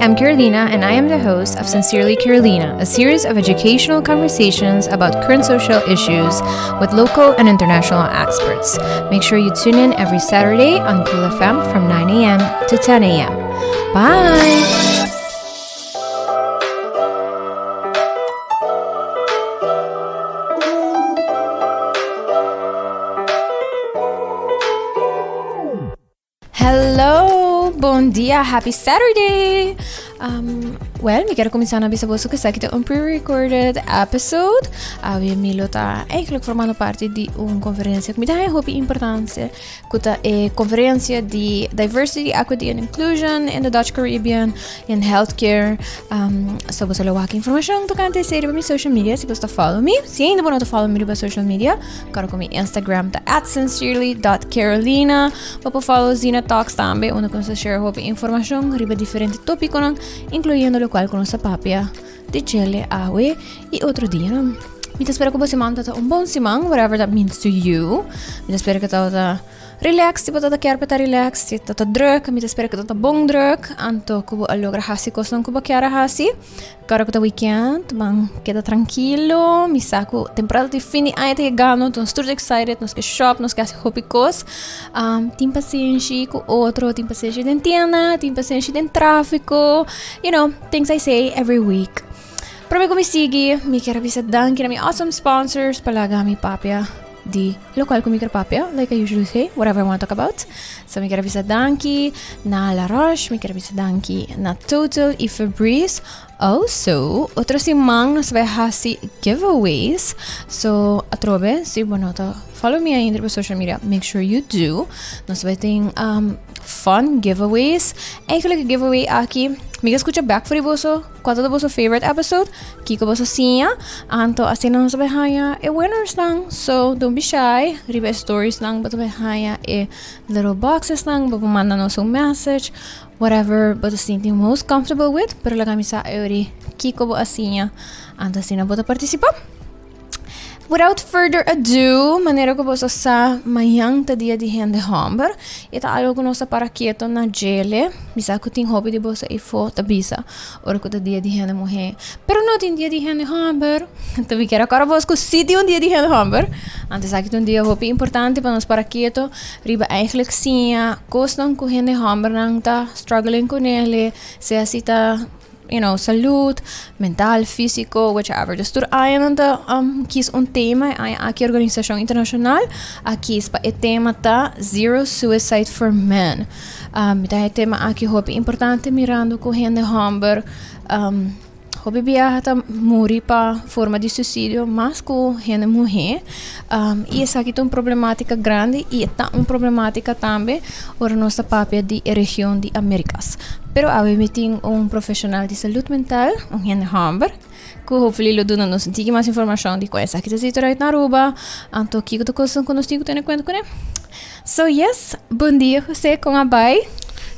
I'm Carolina, and I am the host of Sincerely Carolina, a series of educational conversations about current social issues with local and international experts. Make sure you tune in every Saturday on Cool FM from 9 a.m. to 10 a.m. Bye! Hello, bon dia, happy Saturday! Um, well, mi kier kuminsá na bisa boso ku esaki ta un pre-recorded episode. Awe mi lo ta eigenlijk formando parti di un konferensia ku mi ta haña hopi importansia, ku ta e konferensia di Diversity, Equity and Inclusion in the Dutch Caribbean in Healthcare. Um, so boso lo wak informashon tokante esei riba mi social media si boso ta follow mi. Si ainda bo no ta follow mi riba social media, Kòrda ku mi Instagram ta at sincerely.carolina. Bo por follow Zina Talks tambe, unda ku nos ta share hopi informashon riba diferente tópikonan, inkluyendo lokual ku nos ta papia di djele awe i otro dianan. Mi ta spera ku bo siman ta un bon siman, whatever that means to you. Mi ta spera ku ta Relax, si bo ta ta kier pa ta relax, si ta ta druk, mi ta spera ku ta ta bon druk, anto ku bo a logra hasi kosnan ku bo kier a hasi. Kòrda ku ta weekend, ban keda trankilo, mi sa ku temporada di fin di aña ta yegando, anto nos tur ta excited, nos ke shop, nos ke hasi hopi kos. Tin pasenshi ku otro, tin pasenshi den tienda, tin pasenshi den trafiko, you know, things I say every week. Prome ku mi sigui, mi kier a bisa danki na mi awesome sponsors pa laga mi papia. Di locual cu mi kier papia, like I usually say, whatever I wanna talk about. So mi kier a bisa danki na La Roche, mi kier a bisa danki na Total y Febreze. Also, otro siman nos bai haci giveaways. So, atrobe, si bo no ta follow mi ainda riba social media, make sure you do. Nos bai tin um, fun giveaways. Eigenlijk e giveaway aki, mi ke scucha back for di boso. Kua ta boso favorite episode? Kiko boso siña? Anto asina nos ta bai haña e winners nan. So don't be shy. Riba e stories nan bo ta bai haña e little boxes nan. Bo por manda nos un message. Whatever bo ta sinti most comfortable with. Pero laga mi sa euri kiko bo a siña. Anto asina bo ta participa. Without further ado, manera ku boso sa, mañan ta dia di hende hòmber. E ta algu ku nos ta para keto na djele. Mi sa ku tin hopi di boso eifó ta bisa ora ku ta dia di hende muhé. Pero no tin dia di hende hòmber. Anto mi kier a kòrda bos ku sí tin un dia di hende hòmber. Anto esaki ta un dia hopi importante pa nos para keto riba eigentlik siña kosnan ku hende hòmbernan ta struggling kunele, sea si ta. you know, salud, mental, físico, whichever. Dus tur añanan ta um, kies un tema. E aña aki organisacion internacional a kies pa e tema ta Zero Suicide for Men. Um, mi ta e tema aki hopi importante mirando ku hende homber um, hopi biaha ta muri pa forma di suicidio mas ku hende muhé. Um, i esaki ta un problematica grandi i e ta un problematica tambe ora nos ta papia di e region di Americas. Pero awe mi tin un profesional di salud mental, un hende homber, cu hopefully lo duna nos un tiki mas informacion di con esaki ta zita right na Aruba, anto kico ta cosnan cu nos tin cu tene cuenta cune. So yes, bon dia Jose, con a bay?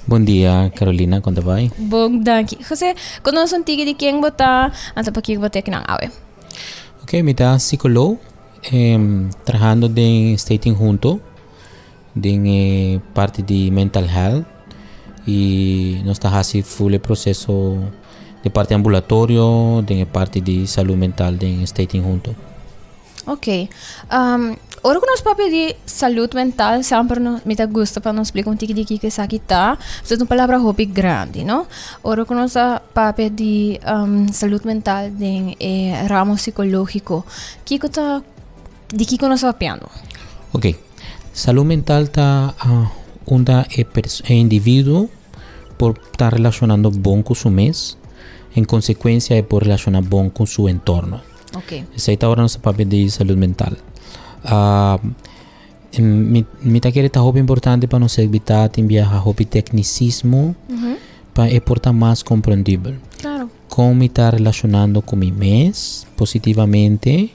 Bon dia Carolina, con ta bay? Bon, danki. Jose, con nos un tiki di ken bo ta, anto pakico bo ta akinan awe? Ok, mi ta psicologo, trahando den Stating Hunto. Den e parti di mental health y nos ta haci full e proceso di parti ambulatorio den e parti di salud mental den Staten Hunto. Ok. Um, ora ku nos papia di salud mental, semper no, mi ta gusta pa nos splika un tiki di kiko esaki ta. Pasobra ta un palabra hopi grandi, no? Ora ku nos ta papia di um, salud mental den e ramo psikologiko, kiko ta, di kiko nos ta papiando? Ok. Salud mental ta unda e e individuo por ta relacionando bon cu su mes, en consecuencia e por relaciona bon cu su entorno. Ok. Esey ta ora nos ta papia di salud mental. Mi, mi ta kere ta hopi importante pa nos evita tin biaha hopi tecnicismo pa e por ta mas comprendibel. Claro. Con mi ta relacionando cu mi mes positivamente.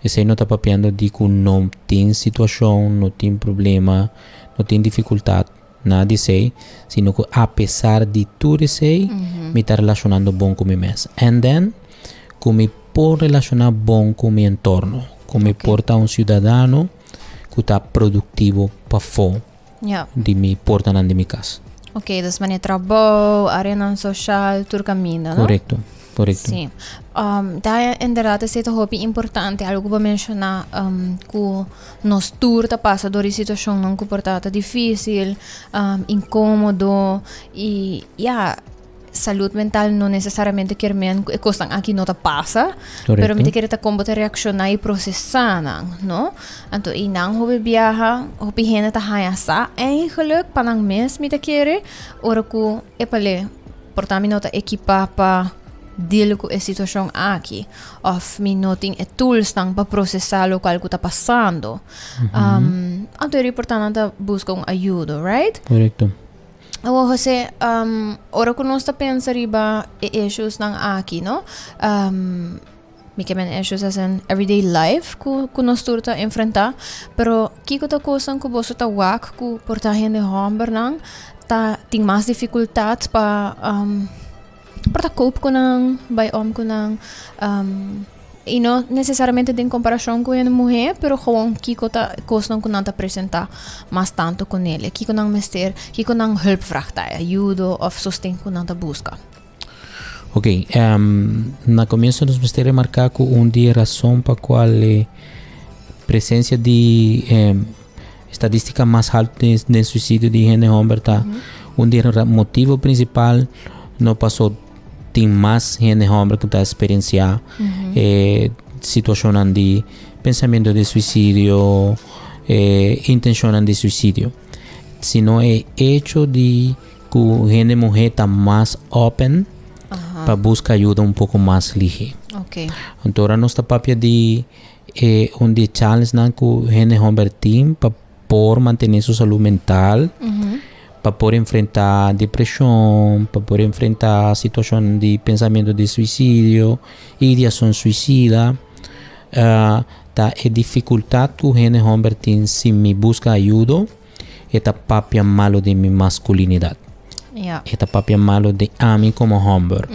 Esei no ta papiando di ku no tin situashon, no tin problema, no tin difikultat, nada di esei, sino ku apesar di tur esei, mi ta relashonando bon ku mi mes. And then, ku mi por relashoná bon ku mi entorno, ku mi por ta un siudadano ku ta produktivo pafó di mi portanan di mi kas. Ok, dus manera trabou, areanan social, tur caminda, no? Correcto, correcto. Sí. Ta inderdaad esei ta hopi importante, algo cu bo menciona, cu nos tur ta pasa door di situacionnan cu por ta ta dificil, incomodo y ya, salud mental no necesariamente kier men cu e cosnan aki no ta pasa, pero mi ta kere ta con bo ta reacciona y procesa nan, no? Anto y nan hopi biaha, hopi hende ta haya sa eigenlijk pa nan mes mi ta kere, ora cu epale por ta mi no ta ekipa pa deal cu e situacion aki of mi no tin e toolsnan pa procesa locual cu ta pasando. Anto e por ta nan ta busca un ayudo, right? Correcto. Awor Jose, ora cu nos ta pensa riba e issuesnan aki, no? Mi ke men issues as in everyday life cu cu nos tur ta enfrenta, pero kico ta cosnan cu boso ta wak cu por ta hende hombernan ta tin mas dificultad pa por ta cope cu nan, bay om cu nan, y no necesariamente den comparacion cu hende muhe, pero gewoon kico ta cosnan cu nan ta presenta mas tanto cu nele, kico nan mester, kico nan hulpvraag ta, ayudo of sosten cu nan ta busca. Ok, na comienzo nos mester remarca cu un di e razon pa cual e presencia di estadistica mas halto den suicidio di hende homber ta un di e motivo principal no paso tin mas hende homber cu ta experiencia e situacionnan di pensamento di suicidio, e intencionnan di suicidio, sino e hecho di Ku hende muhé ta mas open pa buska ayuda un poko mas lihé. Anto ora nos ta papia di e un di e challengenan ku hende hòmber tin pa por mantené su salú mental, pa por enfrentá depreshon, pa por enfrentá situashon di pensamentu di suisidio, ideashon suisida, ta e difikultat ku hende hòmber tin si mi buska ayudo. E ta papia malo di mi masculinidad. Ja. E ta papia malo di ami como homber.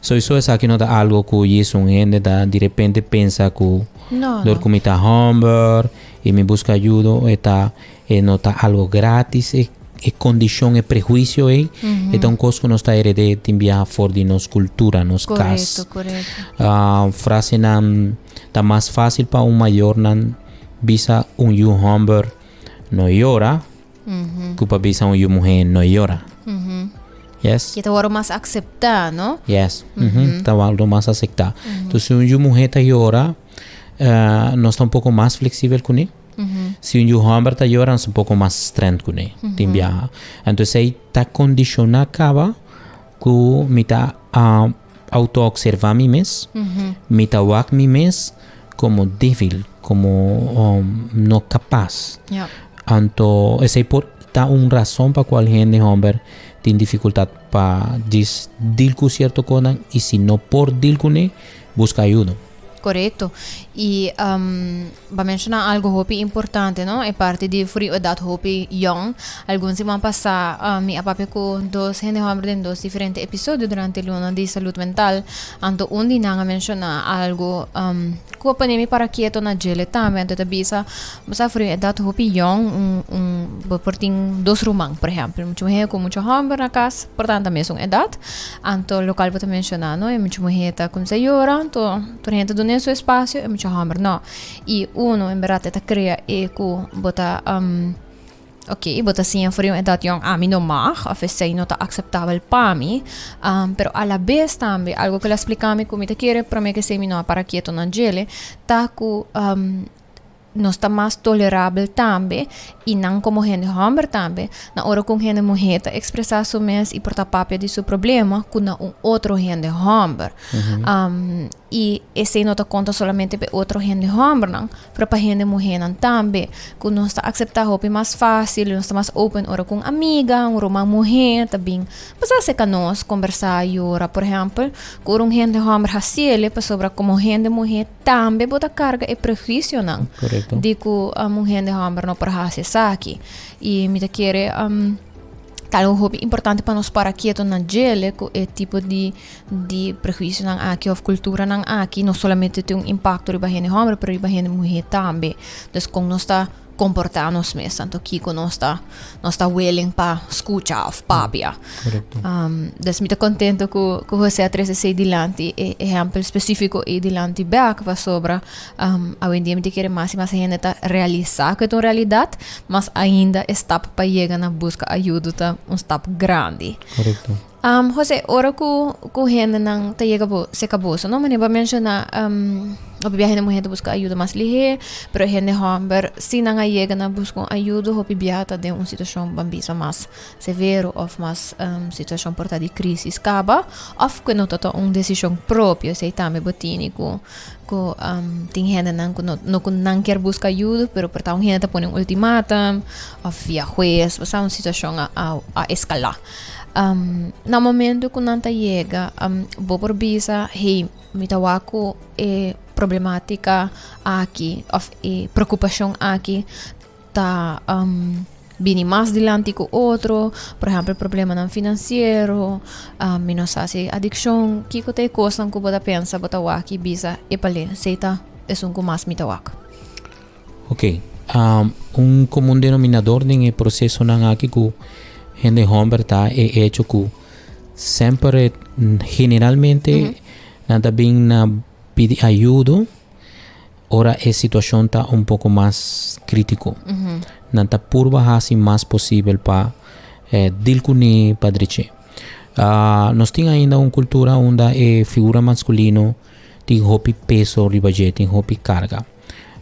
Sowieso esaki no ta algo cu djis un hende ta di repente pensa cu No, dor no. cu mi ta homber y mi busca ayudo e ta e no ta algo gratis e e condicion e prehuicio ey e ta un cos cu nos ta herede tin biaha for di nos cultura nos cas. Correcto, correcto. Ah, frasenan ta mas facil pa un mayornan bisa un yu hòmber no yora ku pa bisa un yu muhé no yora. Yes? Ke ta wòrdu mas akseptá, no? Yes. Ta wòrdu mas akseptá. Entonces si un yu muhé ta yora, nos ta un poko mas fleksibel kuné. Si un yu hòmber ta yora, nos ta un poko mas strènt kuné tin biaha. Entonces esei ta kondishoná kaba ku mi ta Auto-observá mi mes, mi ta wak mi mes komo débil, komo no kapas. Anto esei por ta un rason pa kual hende hòmber tin difikultat pa djis dil ku sierto kosnan i si no por dil kuné, buska ayudo. Korekto. I bo a menshoná algu hopi importante, no? E parti di for di edat hopi yòn. Algun siman pasá mi a papia ku dos hende hòmber den dos diferente episodio durante luna di salud mental. Anto un di nan a menshoná algu ku a pone mi para kieto na djele tambe. Anto e ta bisa, bo sa for di edat hopi yòn un un bo por tin dos ruman, por ehèmpel, mucha muhé ku mucha hòmber na kas. Por tanto mesun edat. Anto lokual bo ta menshoná no, e mucha muhé ta kuminsá yora, anto tur hende ta dun'é su espasio, e mucha hòmber no. I uno en bèrdat e ta krea e ku bo ta oké bo ta siña for di un edat yòn ami no mag òf esei no ta akseptabel pa mi, pero alabes tambe algu ku el a splika mi ku mi ta kere promé ku esei mi no a para ketu na djele ta ku Nos ta mas tolerabel tambe i nan komo hende hòmber tambe, na ora ku un hende muhé ta ekspresá su mes i por ta papia di su problema ku na un otro hende hòmber. I esei no ta konta solamente pa e otro hende hòmbernan, pero pa hende muhénan tambe, ku nos ta akseptá hopi mas fásil, nos ta mas open ora ku un amiga, un ruman muhé ta bin pasa aserka nos, kombersá, yora, por ehèmpel, ku ora un hende hòmber hasiel pasobra komo hende muhé Tambe bo ta karga e prehuisionan di ku un hende hòmber no por hasi esaki. I mi ta kere ta algu hopi importante pa nos para ketu na djele ku e tipo di di prehuisionan aki òf kulturanan aki no solamente tin un impakto riba hende hòmber pero riba hende muhé tambe. Dus kon nos ta. komportá nos mes, anto kiko nos ta nos ta willing pa skucha òf papia. Korekto. Dus mi ta kontento ku ku José a trese esei dilanti, e ehèmpel spesífiko ei dilanti bèk pasobra awendia mi ta kere mas i mas hende ta realisá ku e ta un realidat, mas ainda e stap pa yega na buska ayudo ta un stap grandi. Korekto. José, ora ku ku hendenan ta yega bo seka boso, no? Manera bo a menshoná, hopi bia hende muhé ta buska ayuda mas lihé, pero hende hòmber si nan a yega na buska un ayuda hopi bia ta den un situashon ban bisa mas severo òf mas situashon por ta di krísis kaba òf ku no ta ta un desishon propio. Esei tambe bo tini ku ku tin hendenan ku no no ku nan kier buska ayuda pero por ta un hende ta pone un ultimatum òf via hues, bo sa un situashon a a eskalá. Na momento ku nan ta yega, bo por bisa, hey, mi ta wak ku e problematika aki òf e preokupashon aki ta bini mas dilanti ku otro. Por ehèmpel, problemanan finansiero, mi no sa si adikshon. Kiko ta e kosnan ku bo ta pensa bo ta wak i bisa, epale, esei ta esun ku mas mi ta wak? Ok, un komun denominador den e prosesonan aki ku hende hòmber ta e echo ku semper e generalmente nan ta bin na pidi ayudo ora e situashon ta un poko mas kritiko. Nan ta purba hasi mas posibel pa deal kuné pa drech'é. Nos tin ainda un kultura unda e figura maskulino tin hopi peso riba dje, tin hopi karga.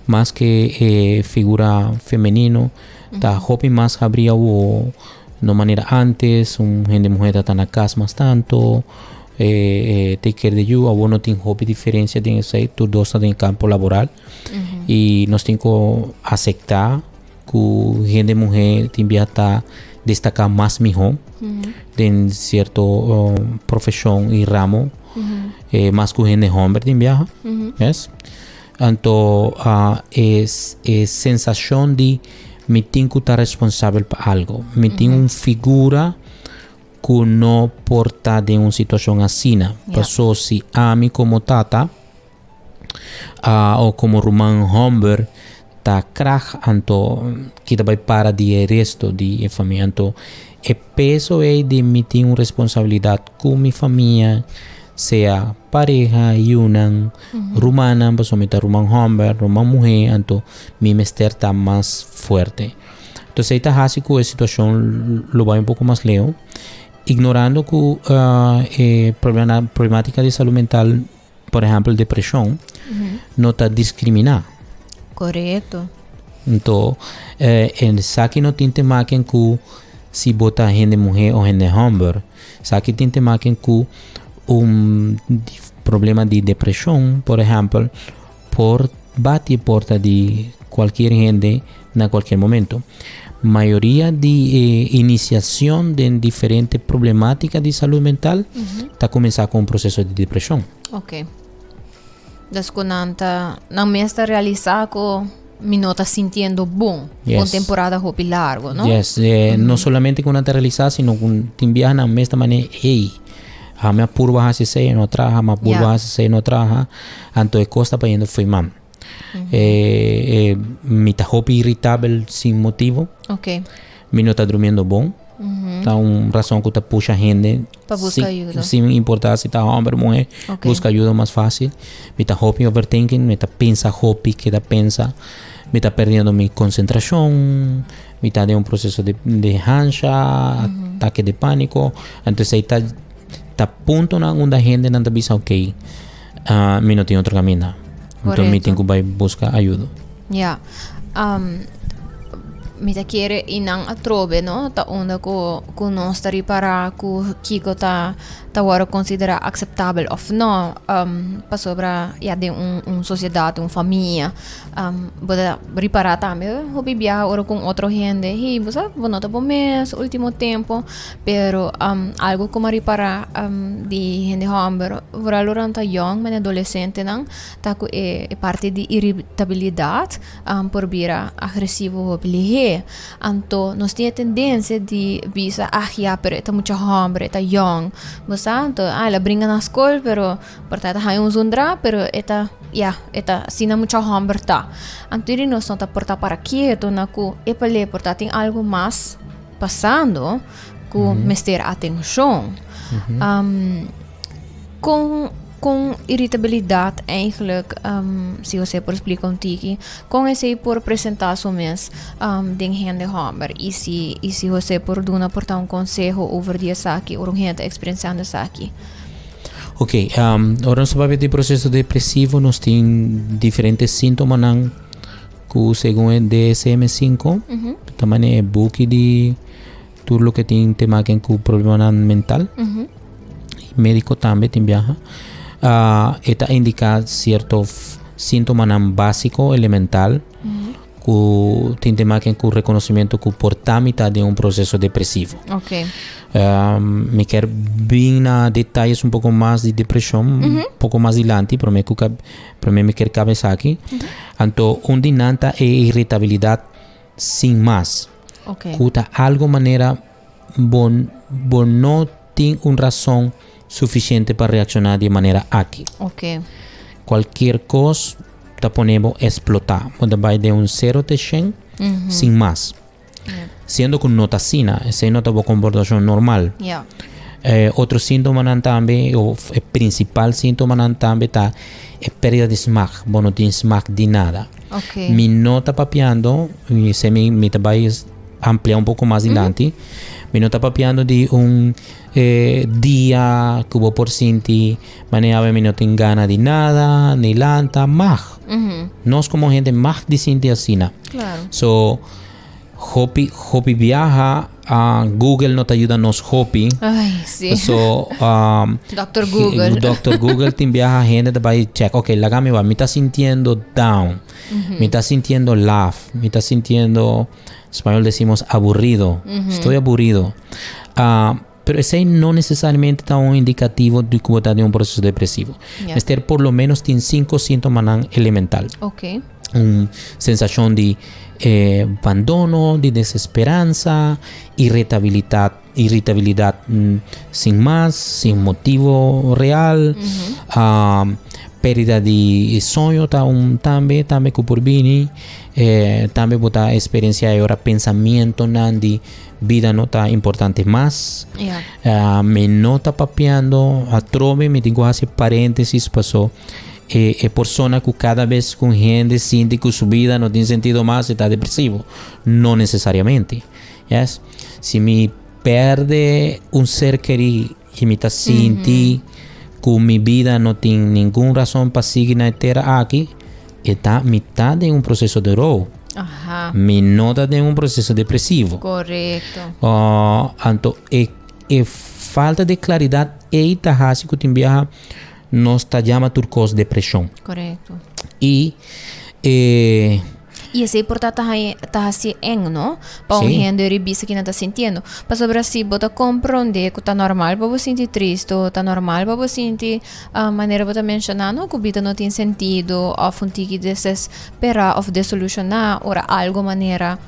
Mas ke e figura femenino ta hopi mas habri awo no manera antes un hende muher ta ta na cas mas tanto take care de yu awo no tin hopi diferencia den esey tur dos ta den campo laboral y nos tin cu acepta cu hende muher tin bia ta destaca mas miho den cierto profesion y ramo mas cu hende homber tin biaha yes. Anto e e sensashon di mi tin ku ta responsabel pa algo. Mi tin un figura ku no por ta den un situashon asina. Paso si ami komo tata o komo ruman hòmber ta krag anto ki ta bai para di e resto di e famia. Anto e peso ei di mi tin un responsabilidat ku mi famia sea pareha, yunan, rumannan, pasobra mi ta ruman hòmber, ruman muhé, anto mi mester ta mas fuerte. Entonces ei ta hasi ku e situashon lo bai un poko mas leu, ignorando ku e problematika di salú mental, por ehèmpel depreshon, no ta diskriminá. Korekto. Anto esaki no tin te maken ku si bo ta hende muhé o hende hòmber. Esaki tin te maken ku un problema di depreshon, por ehèmpel, por bati e porta di kualkier hende na kualkier momento. Mayoria di e inisiashon den diferente problematika di salud mental ta kuminsá ku un proseso di depreshon. Ok. Dus ku nan ta, nan mes ta realisá ku mi no ta sintiendo bon. Yes. Un temporada hopi largo, no? Yes, no solamente ku nan ta realisá, sino ku tin biaha nan mes ta manera, hey, ami a purba hasi esei e no traha, mi a purba hasi esei e no traha, anto e kos ta bayendo fo'i man. Mi ta hopi iritabel sin motivo. Ok. Mi no ta durmiendo bon. Ta un razon ku ta pusha hende Pa buska ayuda. Sin importa si ta homber o muher, Ok. buska ayuda mas fácil. Mi ta hopi overthinking, mi ta pensa hopi, keda pensa. Mi ta perdiendo mi concentracion, mi ta den un proceso di, di hansha, atake di panico. Entonces ei ta, ta puntonan unda hendenan ta bisa ok, ah, mi no tin otro caminda. Entonces mi Correcto. tin cu bai busca ayuda. Ja. Mi ta kere i nan atrobe, no, ta unda ku ku nos ta ripará ku kiko ta ta wòrdu konsiderá akseptabel òf no. Pasobra ya den un un sosiedat, un famia, bo ta ripará tambe hopi biaha ora ku un otro hende, hey, bo sa bo no ta bo mes último tempu. Pero algu ku mi a ripará di hende hòmber, vooral ora nan ta yòn, manera adolesentenan, Ta ku e parti di iritabilidat por bira agresivo hopi lihé. komprondé. Anto nos tin e tendensia di bisa, ah ya, pero e ta mucha hòmber, e ta yòn. Bo sa? Anto, ah, el a bringa na skol, pero por ta e ta haña un zundra, pero e ta, ya, e ta asina mucha hòmber ta. Anto di nos no ta por ta para kieto na ku epale por ta tin algu mas pasando ku mester atenshon. Kon kon iritabilidat eigenlijk, si José por splika un tiki, kon esei por presentá su mes den hende hòmber? I si i si José por duna por ta un konseho over di esaki ora un hende ta eksperensiando esaki? Ok, ora nos ta papia di proseso depresivo nos tin diferente síntomanan ku segun e DSM 5 ta manera e buki di Tur loke tin te maken ku problemanan mental, médiko tambe tin biaha, e ta indiká sierto síntomanan básiko, elemental, ku tin te maken ku rekonosementu ku por ta mitá den un proseso depresivo. Mi kier bin na detayes un poko mas di depreshon, un poko mas dilanti, promé ku promé mi kier kaba esaki. Anto un di nan ta e iritabilidat sin mas. Okay. Ku ta algo manera bo, bo no tin un rason sufisiente pa reakshoná di e manera aki. Okay. Kualkier kos ta pone bo eksplotá. Bo ta bai den un sero te shen sin mas. Yeah. Siendo ku no ta asina, esei no ta bo komportashon normal. Yeah. Eh, otro síntomanan tambe, of e principal síntomanan tambe ta e pérdida di smaak. Bo no tin smaak di nada. Okay. Mi no ta papiando, mi se mi, mi ta bai amplia un poco mas dilanti. Mi no ta papiando di un eh, dia ku bo por sinti manera awe mi no tin gana di nada, ni lanta, mag. Nos como hende mag di sinti asina. Claro. So, Hopi hopi biaha Google no ta yuda nos hopi. Ay, sí. So, Dr. Google. Dr. Google tin biaha hende ta bai check. Ok, laga mi wak. Mi ta sintiendo down. Mi ta sintiendo laf. Mi ta sintiendo, español decimos aburrido. Estoy aburrido. Pero esei no necesariamente ta un indicativo di cu bo ta den un proceso depresivo. Mester por lo menos tin cinco sintomanan elemental. Un sensacion di abandono, di desesperansa, irritabilidad, irritabilidad sin mas, sin motivo real, pérdida di soño ta un tambe, tambe cu por bini, tambe bo ta experiencia e ora pensamientonan di Bida no ta importante mas. Yeah. Mi no ta papiando atrobe, mi tin ku hasi paréntesis paso e, e persona ku kada bes ku un hende sinti ku su bida no tin sentido mas e ta depresivo. No nesesariamente. Yes? Si mi perde un ser kerí i mi ta sinti ku mi bida no tin ningun rason pa sigui na e tera aki, e ta mi ta den un proseso de rou. Aha. Mi no ta den un proseso depresivo. Korekto. Uh, anto e, e falta de klaridat ei ta hasi ku tin biaha nos ta yama tur kos depreshon. Korekto. I e I esei por ta ta hasi eng, no? Pa un Sí. hende ribisa kinan ta sintiendo. Pasobra si bo ta komprondé ku ta normal pa bo sinti tristu, ta normal pa bo sinti manera bo ta menshoná, no, ku bida no tin sentido òf un tiki desesperá òf desilushoná ora algu manera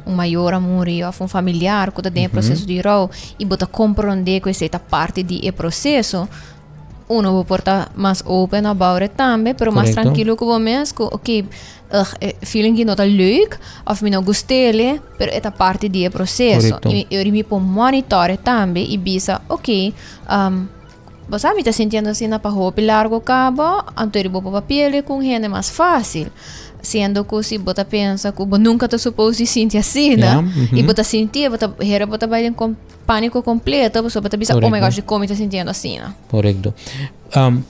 un mayor a muri òf un familiar ku ta den e proseso di rou i bo ta komprondé ku esei ta parti di e proseso. Uno bo por ta mas open about it tambe, pero mas Correcto. tranquilo cu bo mes, cu ok, ugh, e feeling ki no ta leuk, of mi no gustele, pero e ta parti di e proceso. Correcto. Y mi, mi por monitor e tambe y bisa, ok, bo sa mi ta sintiendo asina pa hopi largo cabo, anto eri bo por papiele cu un hende mas facil. Siendo cu si bo ta pensa cu bo nunca ta supose di sinti asina, Ja, mhm. y bo ta sinti, bo ta, hera bo ta bay den Panico completo, pasobra bo ta bisa, oh my gosh, dikon mi ta sintiendo asina? Correcto.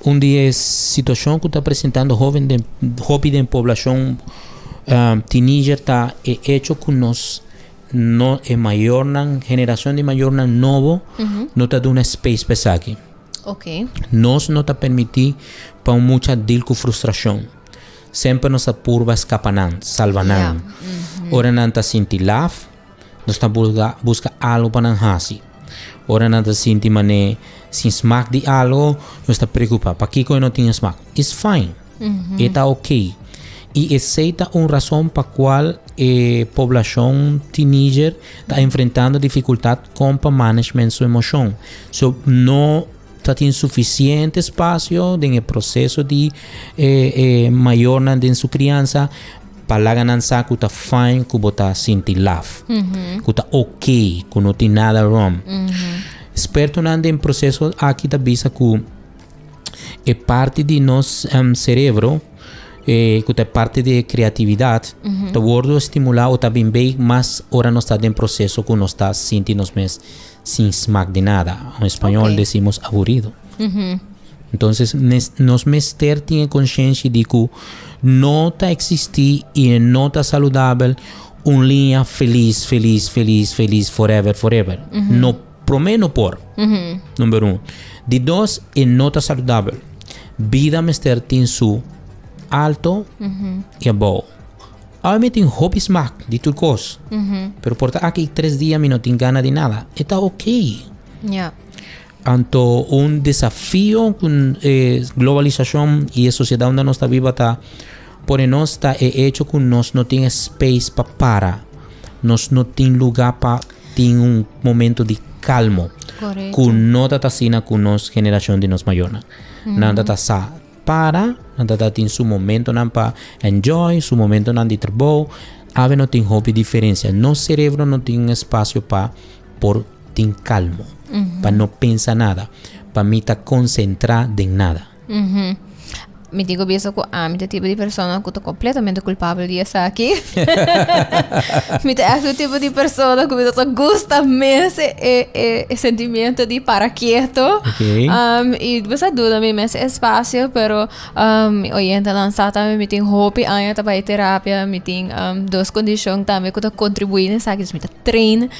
Un di e situacion cu ta presentando hoven den, hopi den poblacion teenager ta e hecho cu nos no, e mayornan, generacion di mayornan nobo no ta duna space pa esaki. Nos no ta permiti pa un mucha deal cu frustracion. Semper nos ta purba scapa nan, salva nan. Ora nan ta sinti laf, Nos ta buska buska algo pa nan hasi. Ora nan ta sinti man'é sin smak di algo, nos ta preocupa, pakiko e no tin e smak? It's fine. E ta ok. I esei ta un rason pa kual e poblashon teenager ta enfrentando difikultat kon pa management su emoshon. So no ta tin sufisiente espasio den e proseso di e e mayornan den su kriansa pa laga nan sa ku ta fine ku bo ta sinti laf, ku ta oké, ku no tin nada wrong. Ekspertonan den proseso aki ta bisa ku e parti di nos cerebro eh, ku ta parti di kreatividat ta wordo stimulá o ta bin bei mas ora nos ta den proseso ku nos ta sinti nos mes sin smak di nada. En español decimos aburrido. Entonces nos mester tin e consciensia di ku no ta existi i e no ta saludabel un liña felis, felis, felis, felis forever, forever. No Promé no por. Number un. Di dos, e no ta saludabel. Bida mester tin su alto i abou. Awe mi tin hopi smak di tur kos. Pero por ta aki tres dia mi no tin gana di nada. E ta ok. Anto un desafio ku e globalisashon i e sosiedat unda nos ta biba ta pone nos ta e echo ku nos no tin e space pa para. Nos no tin luga pa tin un momento di calmo. Correcto. Cu no ta asina cu nos generacion di nos mayornan. Nan ta sa para, nan ta tin su momentonan pa enjoy, su momentonan di trabou. Awe no tin hopi diferencia. Nos cerebro no tin un espacio pa por tin calmo, pa no pensa nada, pa mi ta concentra den nada. Mi tin ku bisa ku ami ta tipo di persona ku ta kompletamente kulpabel di esaki. Mi ta ègt un tipo di persona ku mi no ta gusta mes e e e sentimiento di para kieto. I bo sa duna mi mes espasio pero mi oyentenan sa tambe mi tin hopi aña ta bai terapia, mi tin dos kondishon tambe ku ta kontribuí na esaki, dus mi ta train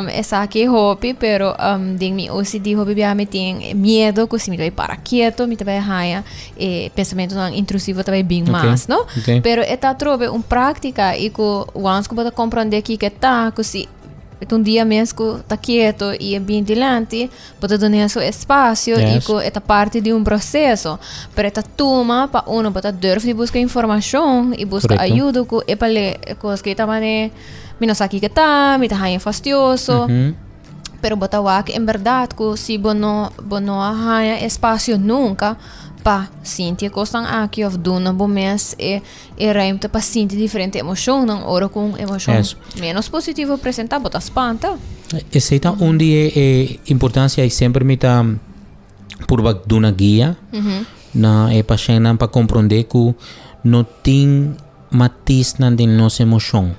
Esaki hopi, pero den mi OCD hopi bia mi tin e miedo ku si mi ta bai para kieto mi ta bai haña e pensamentonan intrusivo ta bai bin mas, no? Pero e ta atrobe un práktika i ku once ku bo ta komprondé kiko e ta, ku si e ta un dia mes ku ta kieto i e bin dilanti, bo ta dun'é su espasio i ku e ta parti di un proseso. Pero e ta tuma pa uno bo ta durf di buska informashon i buska ayudo ku e pale e kos ku e ta manera. Mi no sa kiko ta, mi ta haña fastioso. Pero bo ta wak en berdad ku si bo no bo no a haña espasio nunka pa sinti e kosnan aki òf duna bo mes e e ruimte pa sinti diferente emoshonnan ora ku un emoshon ménos positivo presentá bo ta spanta. Esei ta un di e e importansia i semper mi ta purba duna guia na e pashèntnan pa komprondé ku no tin Matisnan den nos emoshon.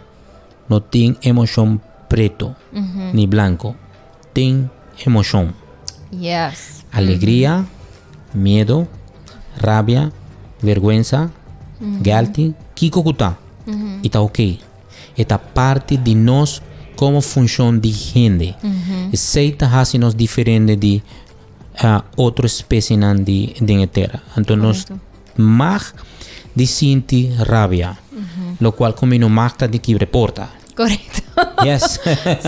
No tin emoshon preto ni blanko. Tin emoshon. Yes. Alegria, miedo, rabia, vergüensa, guilty, kiko ku ta. I ta oké. E ta parti di nos komo funshon di hende. Esei ta hasi nos diferente di otro espesienan di den e tera. Anto nos mag di sinti rabia, locual cu mi no mag ta di kibra e porta. Correcto. Yes.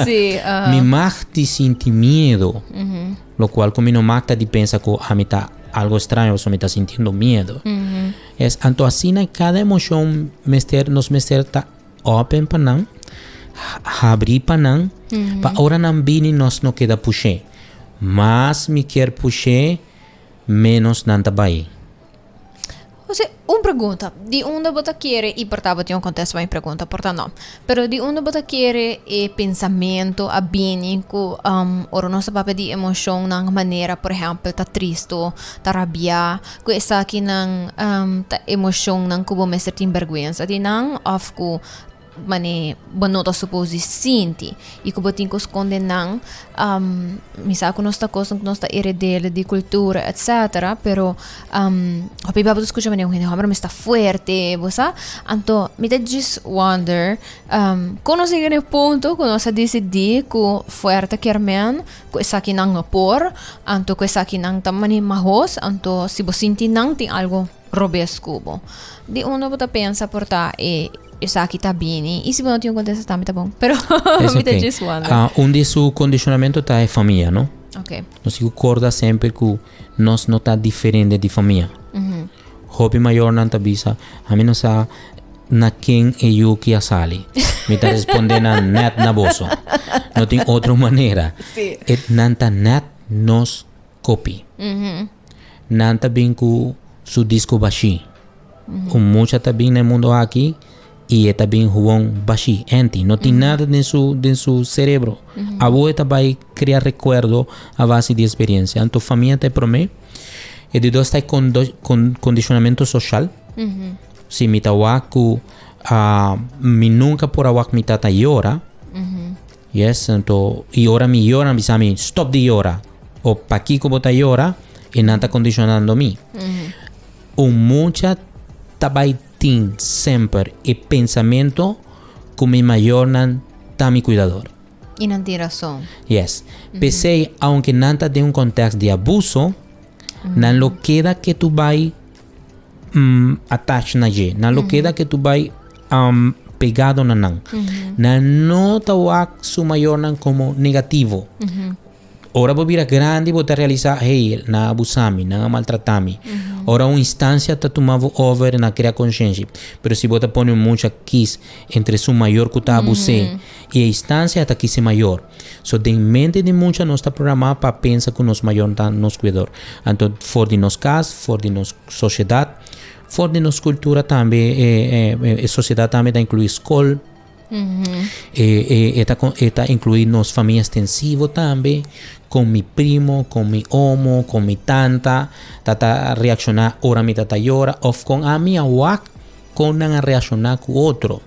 Sí, Mi mag di sinti miedo, locual cu mi no mag ta di pensa cu ami ta algo extraño pasobra mi ta sintiendo miedo. Yes, anto asina cada emocion mester, nos mester ta open pa nan, habri pa nan, pa ora nan bini nos no keda push'é. Mas mi kier push'é, ménos nan ta bai. José, un pregunta. Di unda bo ta kere, i por ta bo tin un kontesta pa mi pregunta, por ta no. Pero di unda bo ta kere e pensamentu a bini ku ora nos ta papia di emoshonnan manera por ehèmpel ta tristu, ta rabiá, ku esakinan ta emoshonnan ku bo mester tin bèrgwensa di nan òf ku Mane bo no ta supos di sinti i ku bo tin ku skonde nan. Mi sa ku nos ta kosnan ku nos ta heredele di kultura etcetera, pero hopi bia bo ta skucha manera un hende hòmber mester ta fuerte, bo sa. Anto mi ta djis wonder kon nos yega na e punto ku nos a disidí ku fuerte kier men ku esakinan no por, anto ku esakinan ta mane mahos, anto si bo sinti nan tin algu robes ku bo. Di unda bo ta pensa por ta e esaki ta bini? I si bo no tin un kontesta tambe ta bon. Pero Es mi ta ok. djis wonder. Ah, un di su kondishonamentu ta e famia, no? Ok. Nos tin ku korda semper ku nos no ta diferente di famia. Hopi mayornan ta bisa, ami no sa. na ken e yu ki a sali. Mi ta responde nan net na boso. No tin otro manera. Sí. E nan ta net nos kopi. Nan ta bin ku su disko bashí. Un mucha ta bin na e mundo aki i e ta bin huwon bashí, empty. No tin nada den su den su cerebro. Abo e ta bai krea rekuerdo a base di eksperensia. Anto famia ta e promé. E di dos ta e kondishonamentu soshal. Si mi ta wak ku mi nunka por a wak mi tata yora. Yes, anto i ora mi yora nan bisa mi stop di yora o pakiko bo ta yora i nan ta kondishonando mi. Un mucha ta bai tin semper e pensamento ku mi mayornan ta mi kuidador. I nan tin rason. Yes. P'esei aunke nan ta den un kontèks di abuso, nan lo keda ke tu bai attach na dje. Nan lo keda ke tu bai pegado na nan. Nan no ta wak su mayornan komo negativo. Ora bo bira grandi bo ta realisa, hey, nan a abusa mi, nan a maltrata mi. Ora un instancia ta tuma bo over nan a crea conscienshi. Pero si bo ta pone un mucha kies entre su mayor cu ta abuse y e instancia ta kies e mayor. So den mente di mucha nos ta programa pa pensa cu nos mayor ta nos cuidador. Anto for di nos cas, for di nos sociedad, for di nos cultura tambe, e sociedad tambe ta inclui scol. E ta e ta inclui nos famia extensivo tambe, con mi primo, con mi omo, con mi tanta, ta ta reacciona ora mi ta ta yora of con ami a wak con nan a reacciona cu otro.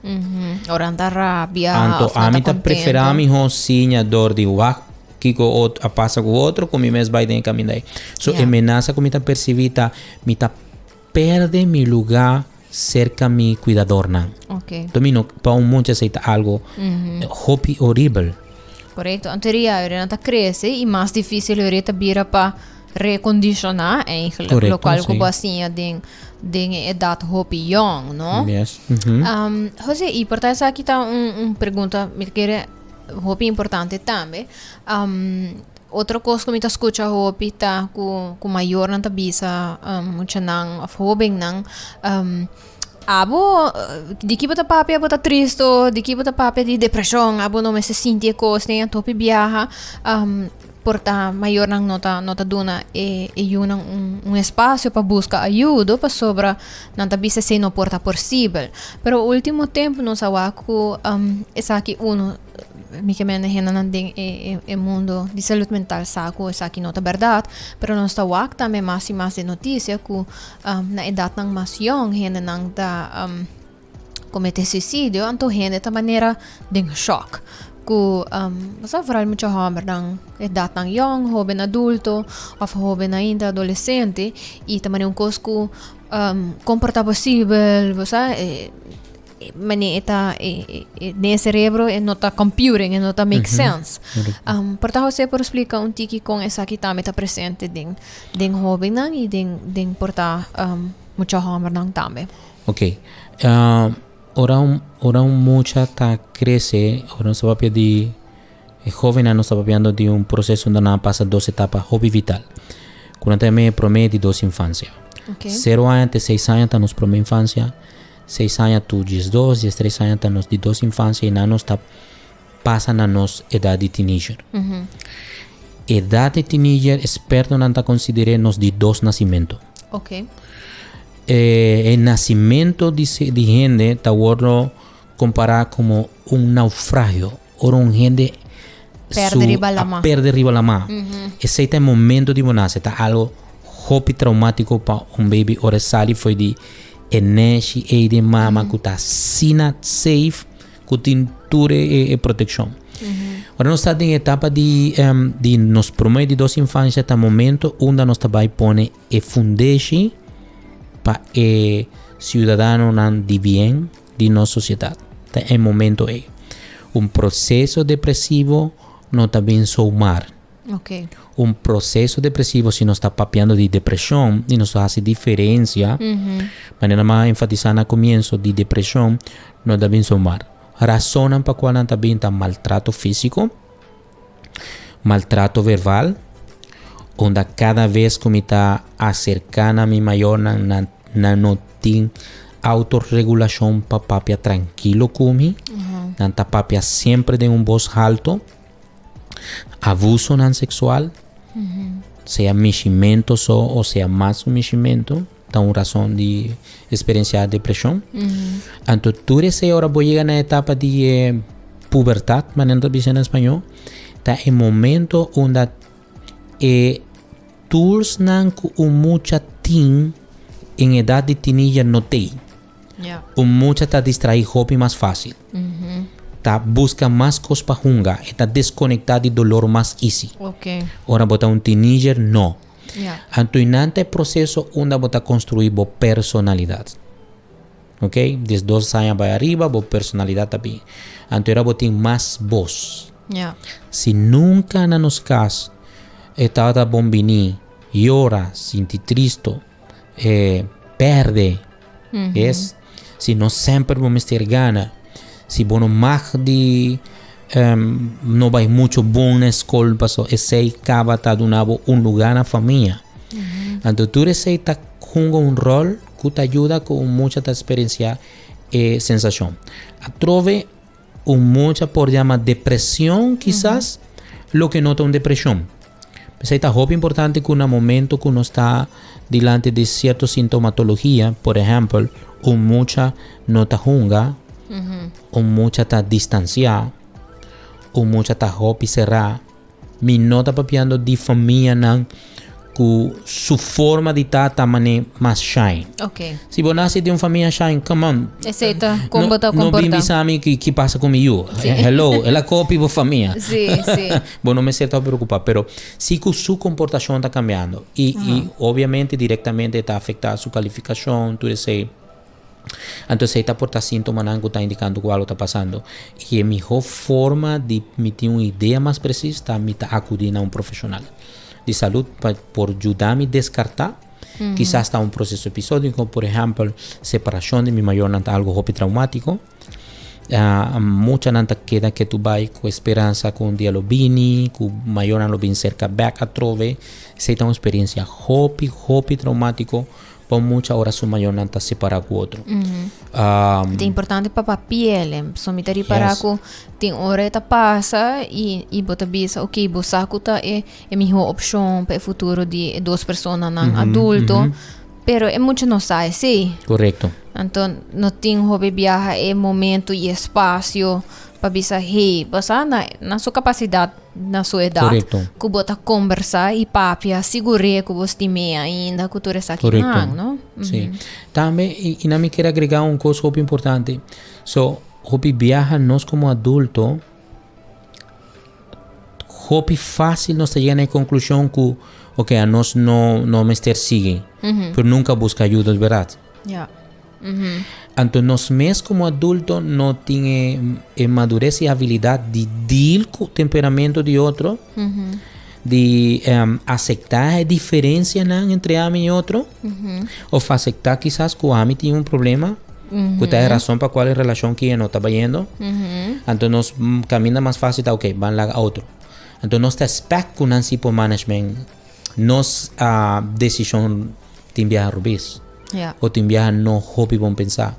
Ora nan ta rabia Anto of nan ami ta ta prefera contento. miho siña dor di wak kiko ot a pasa cu otro cu mi mes bai den e caminda ei. So e menasa cu mi ta percibi ta mi ta perde mi luga Serka mi kuidadornan. Ok. Enton mi no, pa un mucha esei ta algo hopi horibel. Korekto. Anto ria ora nan ta krese i mas difísil ora ta bira pa rekondishoná eigenlijk. Korekto, Lokual ku sí. bo a siña den den e edat hopi yòn, no? Yes. José, i por ta esaki ta un un pregunta mi ta kere hopi importante tambe. Otro kos ku mi ta skucha hopi ta ku ku mayornan ta bisa muchanan òf hóbennan, Abo di ki bo ta papia bo ta tristu, di ki bo ta papia di depreshon, abo no mester sinti e kosnan, anto hopi biaha por ta mayornan no ta no ta duna e e yunan un un espasio pa buska ayudo pasobra nan ta bisa esei no por ta posibel. Pero ultimo tempu nos a wak ku esaki uno. Mi ke mende hendenan den e e mundo di salud mental sa ku esaki no ta bèrdat, pero nos ta wak tambe mas i mas den notisia ku na edatnan mas yòn hendenan ta komete suisidio, anto hende ta manera den shòk ku bo sa foral mucha hòmbernan edatnan yòn, hóben adulto òf hóben ainda adolesente i ta manera un kos ku kon por ta posibel bo sa. Mane e ta e den e cerebro e no ta computing, e no ta make sense. Por ta José por splica un tiki con esaki tambe ta presente den den hobennan y den den por ta mucha hombernan tambe. Ok. Ora un ora un mucha ta crece, ora nos ta papia di e hobennan nos ta papiando di un proceso unda nan a pasa dos etapa hopi vital. Cu nan ta yama e prome di dos infancia. Cero aña te seis aña ta nos prome infancia. Seis aña tu diesdos, diestres aña ta nos di dos infancia y nan nos ta pasa na nos edad di teenager. Edad di teenager expertonan ta considere nos di dos nacimento. E nacimento di di hende ta wordo compara como un naufragio, ora un hende Perde riba lama. a perde riba lama. Esey ta e momento di bo nace, ta algo hopi traumatico pa un baby ora e sali fo'i di e neshi ei den mama ku ta asina safe ku tin tur e e protekshon. Ora nos ta den etapa di di nos prome di dos infancia ta momento unda nos ta bai pone e fundeshi pa e ciudadanonan di bien di nos sociedad. Ta e momento ei. Un proceso depresivo no ta bin zomaar. Okay. Un proceso depresivo, si nos ta papiando di depresion y nos ta haci diferencia, manera mi a enfatisa na comienzo di depresion, no ta bin zomaar. Razonnan pa cual nan ta bin ta maltrato fisico, maltrato verbal, unda cada vez cu mi ta acerca na mi mayornan, nan, nan no tin. Autorregulashon pa papia trankilo ku mi. Nan ta papia semper den un bos halto. Abusonan seksual, sea mishimento so o sea mas un mishimento, ta un rason di eksperensiá depreshon. Anto tur esei ora bo yega na e etapa di e pubertat, manera nan ta bisa na spañó, ta e momento unda e toolsnan ku un mucha tin en edat di teenager no tei. Un mucha ta distraí hopi mas fásil. Ta buska mas kos pa hunga. E ta deskonektá di dolor mas easy. Ora bo ta un teenager, no. Anto i nan ta e proseso unda bo ta konstruí bo personalidat. Ok? 12 aña bai ariba, bo personalidat ta bin. Anto era bo tin mas bos. Si nunka na nos kas e tabata bon bini, yora, sinti tristo, e perde, es, si no semper bo mester gana, si bo no mag di no bai mucho bon na skol paso esei kaba ta duna bo un lugar na famia. Anto tur esei ta hunga un rol ku ta yuda ku un mucha ta eksperensiá e sensashon. Atrobe Un mucha por yama depresion kisas, loke no ta un depresion. P'esei ta hopi importante ku na momento ku nos ta dilanti di sierto sintomatologia, por ehèmpel, un mucha no ta hunga, un mucha ta distansiá, un mucha ta hopi será, Mi no ta papiando di famianan ku su forma di ta ta mane mas shine. Ok. Si bo nase di un famia shine, come on. Esei ta kon bo ta No bin komportá. bisa mi ki ki pasa ku mi yu. Sí. Hello, el a kopi bo famia. Sí, sí. Bo no mester ta preokupá, pero si ku su komportashon ta kambiando i i obviamente direktamente ta afektá su kalifikashon, tur esei. Anto esei ta por ta síntomanan ku ta indikando ku algu ta pasando. I e mihó forma di mi tin un idea mas presis ta mi ta akudí na un profeshonal di salud pa por yuda mi deskartá. Kisas ta un proseso episódiko, por ehèmpel, separashon di mi mayornan ta algu hopi traumátiko. Muchanan ta keda ketu bai ku e speransa ku un dia lo bini, ku mayornan lo bin serka bèk atrobe. Esei ta un eksperensia hopi, hopi traumátiko. Pa mucha ora su mayornan ta separá ku otro. Ta importante pa papiel, so mi ta ripará Yes. ku tin ora e ta pasa i i bo ta bisa ok bo sa ku ta e e mihó opshon pa e futuro di e dos personanan adulto, pero e mucha no sa esei. Korekto. Anto no tin hopi biaha e momento i espasio pa bisa hey, bo sa na na su kapasidat na su edat Korekto. ku bo ta kombersá i papia sigur'é ku bo stim'é ainda ku tur esaki Korekto. nan, no? Sí. Tambe i i nan mi kier agregá un kos hopi importante. So, hopi biaha nos komo adulto hopi fásil nos ta yega na e konklushon ku ok anos no no mester sigui, pero nunka buska ayuda, bèrdat? Ja. Anto nos mes como adulto no tin e, e madurez y habilidad di deal cu temperamento di otro, di um, acepta e diferencianan entre ami y otro, of acepta quizás cu ami tin un problema, cu ta e razón pa cual e relacion ki no ta bayendo. Anto nos caminda mas fácil ta, ok, ban laga otro. Anto nos ta expect cu nan si por management nos uh, decision tin biaha rubes. Ja. O tin biaha no hopi bon pensá.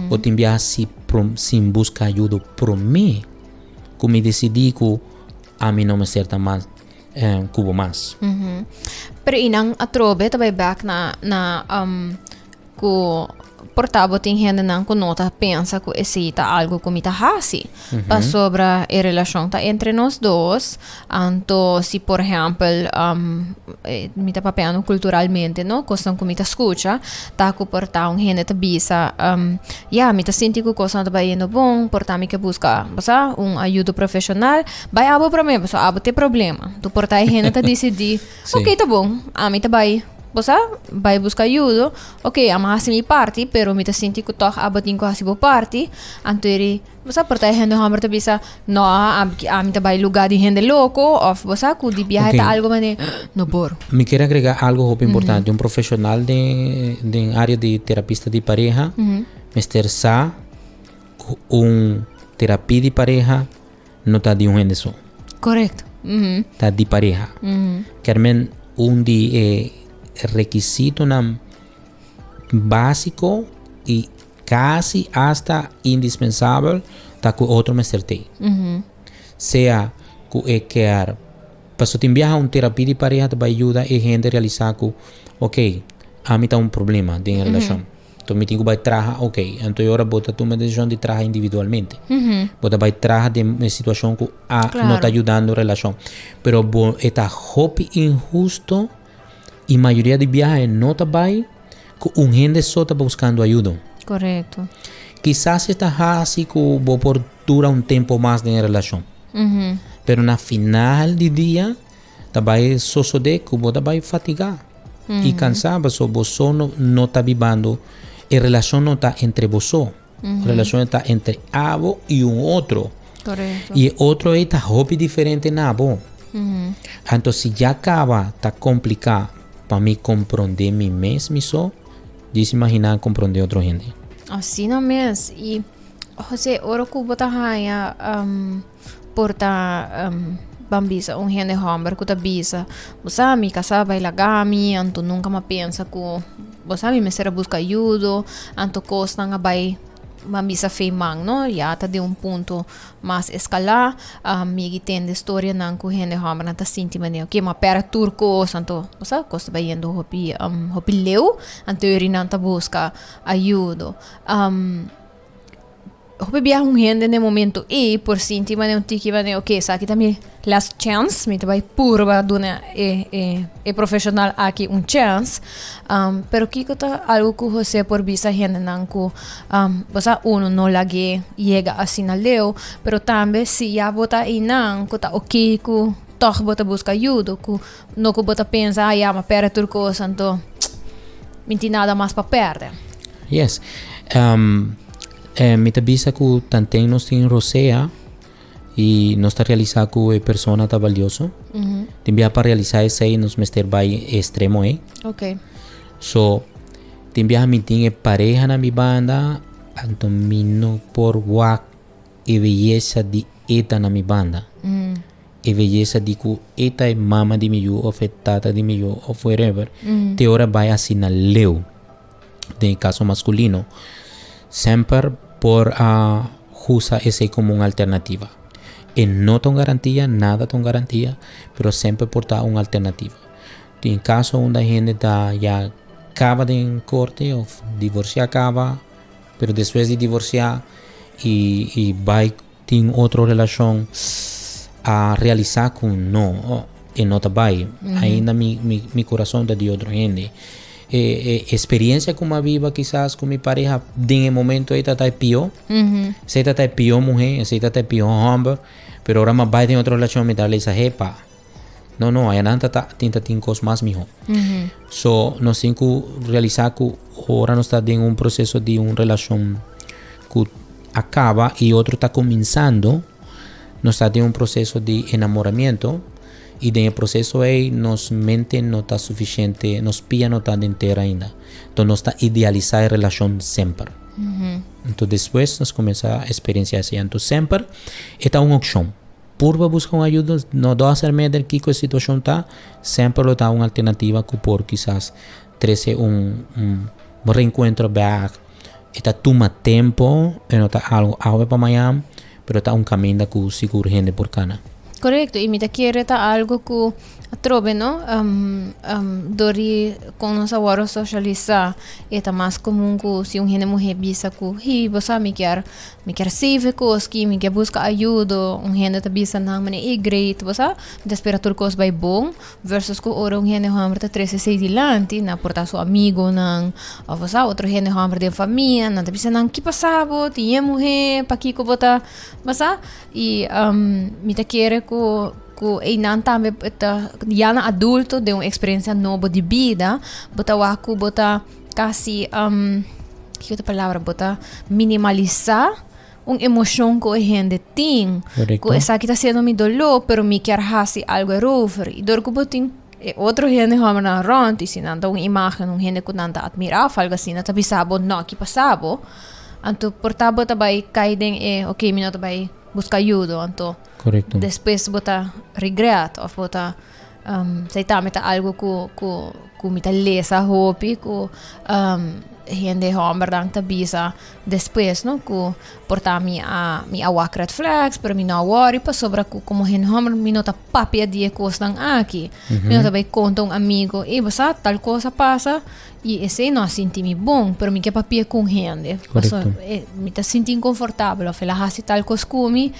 O tin biaha si prom, sin busca ayudo promé ku mi decidí ku ami no mester ta mas eh, ku bo mas. Pero inan atrobe ta bai back na na um, Ku por ta bo tin hendenan ku no ta pensa ku esei ta algu ku mi ta hasi. Pasobra e relashon ta entre nos dos. Anto si por ehèmpel mi ta papiando kulturalmente no, kosnan ku mi ta skucha, ta ku por ta un hende ta bisa, ya mi ta sinti ku kosnan ta bayendo bon, por ta mi ke buska bo sa un ayudo profeshonal, bai abo promé pasobra abo ta e problema. Anto por ta e hende ta disidí, ok ta bon, ami ta bai. Bo sa, bai buska ayudo. Ok, amo hasi mi parti, pero mi ta sinti ku tòg abo tin ku hasi bo parti. Anto eri, bo sa, por ta e hende hòmber ta bisa, No, ami ta bai lugá di hende loko, òf bo sa ku di biahe ta Ok. algu manera, no por. Mi kier agrega algo hopi importante. Un profesional den den área di terapista di pareha mester sa ku un terapia di pareha no ta di un hende so. Correcto. Ta di pareha. Kermen un di e rekisitonan básiko i. kasi asta indispensabel ta ku otro mester t'ei. Sea ku e kier paso tin biaha un terapia di pareha ta bai yuda e hende realisá ku ok ami ta un problema den e relashon. Enton mi tin ku bai traha ok anto e ora bo ta tuma e desishon di traha individualmente. Bo ta bai traha den e situashon ku a no ta yudando relashon. Pero bo e ta hopi inhusto i mayoria di biaha e no ta bai ku un hende so ta buskando ayudo. Korekto. Kisas e ta hasi ku bo por dura un tempo mas den e relashon. Pero na final di dia ta bai sosodé ku bo ta bai fatigá i kansá pasobra bo so no no ta bibando e relashon no ta entre bo so. Relashon ta entre abo i un otro. Korekto. I e otro ei ta hopi diferente na bo. Anto si ya kaba ta kompliká pa mi komprondé mi mes mi so, djis imaginá komprondé otro hende. Asina mes. I José, ora ku bo ta haña por ta ban bisa un hende hòmber ku ta bisa, bo sa mi kasá bai laga mi, anto nunka mi a pensa ku bo sa mi mester a buska ayudo, anto kosnan a bai ban bisa fei man no, ya ta den un punto mas eskalá, mi a tende storianan ku hende hòmbernan ta sinti manera oke mi a pèrdè tur kos, anto bo sa kos ta bai yendo hopi hopi leu, anto yori nan ta buska ayudo. Hopi biaha un hende den e momento ei por sinti manera un tiki manera ok esaki ta mi last chance mi ta bai purba duna e e e profesional aki un chance pero kiko ta algo ku Jose por bisa hendenan ku bo sa uno no lag'é yega asina leu pero tambe si ya bo ta einan ku ta ok ku tòg bo ta buska ayudo ku no ku bo ta pensa ah ya mi a pèrdè tur kos anto mi tin nada mas pa pèrdè. Yes. Mi ta bisa ku tanten nos tin rosea i nos ta realisá ku e persona ta balioso. Tin bia pa realisá esei nos mester bai e ekstremo ei. Ok. So, tin biaha mi tin e pareha na mi banda, anto mi no por wak e beyesa di e ta na mi banda. E beyesa di ku e ta e mama di mi yu òf e tata di mi yu òf wherever. Te ora bai asina leu. Den e kaso maskulino, semper por a usa esei komo un alternativa. E no ta un garantia, nada ta un garantia, pero semper por ta un alternativa. Tin kaso unda hende ta ya kaba den korte òf divorsiá kaba, pero despues di divorsiá i i bai Tin otro relashon a realisá ku no, e no ta bai. Ainda mi, mi, mi kurason ta di otro hende. E, e experiencia ku mi a biba kisas ku mi pareha den e momento ei ta ta e pió. Esei ta ta e pió muhé, esei ta ta e pió hòmber. Pero ora mi a bai den otro relashon mi ta realisa, hepa, no, no, ayanan ta ta tin ta tin kos mas mihó. So, nos tin ku realisá ku ora nos ta den un proseso di un relashon ku a kaba i otro ta kuminsando, nos ta den un proseso di enamoramiento i den e proseso ei nos mente no ta sufisiente, nos pia no ta den tera ainda. Enton nos ta idealisá e relashon semper. Enton despues nos kuminsá eksperensiá esei. Enton semper e ta un opshon. Purba buska un ayuda, no dòs hermeder kiko e situashon ta, semper lo ta un alternativa ku por kisas trese un un reenkuentro bèk. E ta tuma tempo, e no ta algu awe pa mañan, pero ta un kaminda ku sigur hende por kana. Korekto, i mi ta kere ta algu ku atrobe no, dor di kon nos a wòrdu sosialisá e ta mas komun ku si un hende muhé bisa ku, hi bo sa mi kier Mi kier save e kos ki, mi kier buska ayudo. Un hende ta bisa nan manera, ey great, bo sa, mi ta spera tur kos bai bon. Versus ku ora un hende hòmber ta trese esei dilanti, nan por ta su amigonan òf bo sa, otro hende hòmber den famia, nan ta bisa nan, ki pasa bo? Tin e muhé, pakiko bo ta, bo sa? I mi ta kere ku ku einan tambe ta ya na adulto den un eksperensia nobo di bida, bo ta wak ku bo ta. Kasi, ki otro palabra bo ta minimalisá un emoshon ku e hende tin. Korekto. Ku esaki ta siendo mi doló, pero mi kier hasi algu erover. I dor ku bo tin e otro hende hòmbernan rònt, i si nan ta un imágen, un hende ku nan ta atmirá òf algu asina, ta bisa bo, no, ki pasa bo? Anto por ta bo ta bai kai den e, oke, mi no ta bai buska ayudo. Anto Korekto. despues bo ta regret òf bo ta. Um, sei tambe ta algo ku, ku, ku mi ta lesa hopi, ku um, Hende hòmbernan ta bisa despues no ku por ta mi a mi a wak red flags pero mi no a wòri pasobra ku komo hende hòmber mi no ta papia di e kosnan aki. Mi no ta bai konta un amigo ey bo sa tal kos a pasa i esei no a sinti mi bon pero mi ke papia ku un hende pasobra mi ta sinti inkonfortabel òf el a hasi tal kos ku mi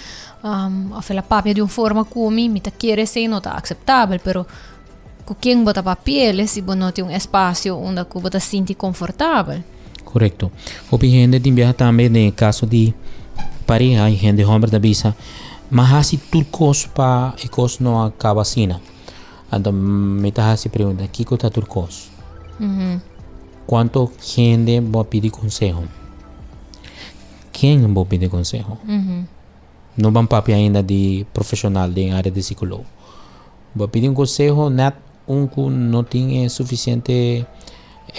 òf el a papia di un forma ku mi mi ta kere esei no ta akseptabel pero Ku ken bo ta papi'el si bo no tin un espasio unda ku bo ta sinti konfortabel? Korekto. Hopi hende tin biaha tambe den e kaso di pareha i hende hòmber ta bisa, M'a hasi tur kos pa e kos no a kaba asina. Anto mi ta hasi pregunta, kiko ta tur kos? Kuantu hende bo a pidi konseho? Ken bo pidi konseho? No ban papia ainda di profeshonal den área di sikologo. Bo a pidi un konseho nèt un ku no tin e sufisiente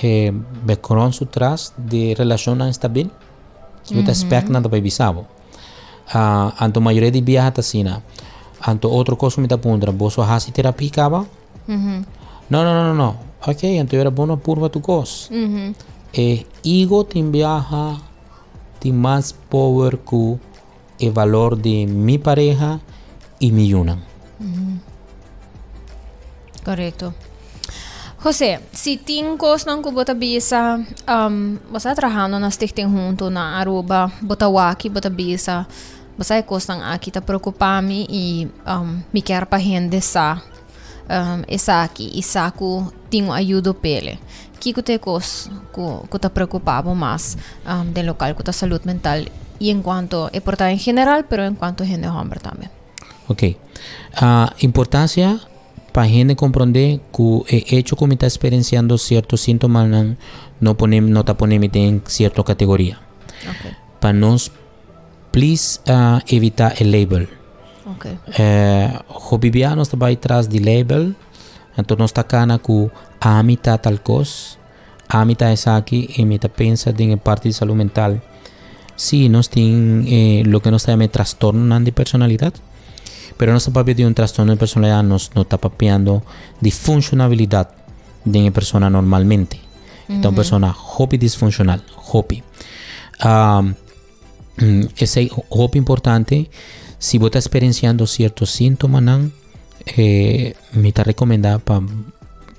e background su tras di relashonnan stabil, ki bo ta expect nan ta bai bisa bo. Anto mayoria di biaha ta asina. Anto otro kos ku mi ta puntra, boso a hasi terapia kaba? No, no, no, no, no. Ok, anto era bo no purba tur kos. E ego tin biaha tin mas power ku e valor di mi pareha i mi yunan. Korekto. José, si tin kosnan ku bo ta bisa, um, bo sa trahando na Stichting Hunto na Aruba, bo ta wak i bo ta bisa, bo sa e kosnan aki ta preokupa mi i um, mi kier pa hende sa um, esaki i sa ku tin un ayudo p'ele. Kiko ta e kos ku ku ta preokupa bo mas um, den lokal ku ta salud mental i en kuanto e por ta en general pero en kuanto hende hòmber tambe? Ok. Uh, importancia pa hende comprende ku e hecho ku mi ta experienciando cierto sintomanan no pone no ta pone mi den cierto categoria. Ok. Pa nos please uh, evita e label. Ok. Eh, hopi bia nos ta bai tras di label, anto nos ta kana ku ami ta tal kos, ami ta esaki i mi ta pensa den e parti di salud mental. Sí, nos tin eh, loke nos ta yama e trastornonan di personalidat, pero nos ta papia di un trastorno di personalidat, nos no ta papiando di funshonabilidat den e persona normalmente. E ta un persona hopi disfunshonal, hopi. Um, Esei hopi importante. Si bo ta experienciando cierto síntomanan, eh, mi ta recomenda pa